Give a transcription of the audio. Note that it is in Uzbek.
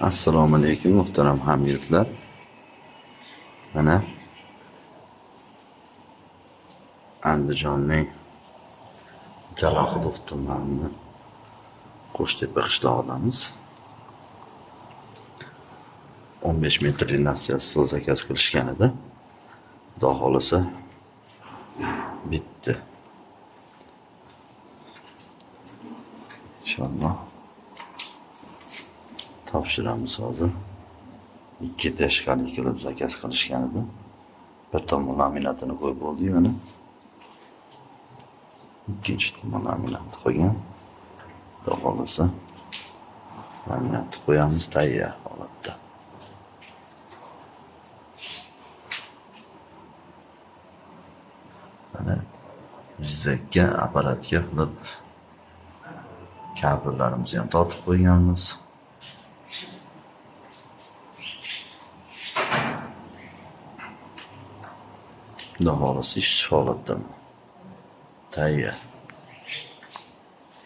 Assalomu alaykum muhtaram hamyurtlar. Mana Andijonning Jalaxudov tumanini Qo'shtepa qishlog'idamiz. 15 metrli natsiyasi stol zakaz qilishgan edi. Xudo xohlasa bitdi. Inshaalloh topshiramiz hozir. 2 tashqari qilib zakaz qilishgan edi. Bir tomon laminatini qo'yib bo'ldik mana. Ikkinchi tomon laminatni qo'ygan. Xudo xohlasa laminatni qo'yamiz tayyor holatda. Mana jizakka apparatga qilib kabellarimizni ham tortib qo'yganmiz. Xudo xohlasa ishchi holatda. Tayyor.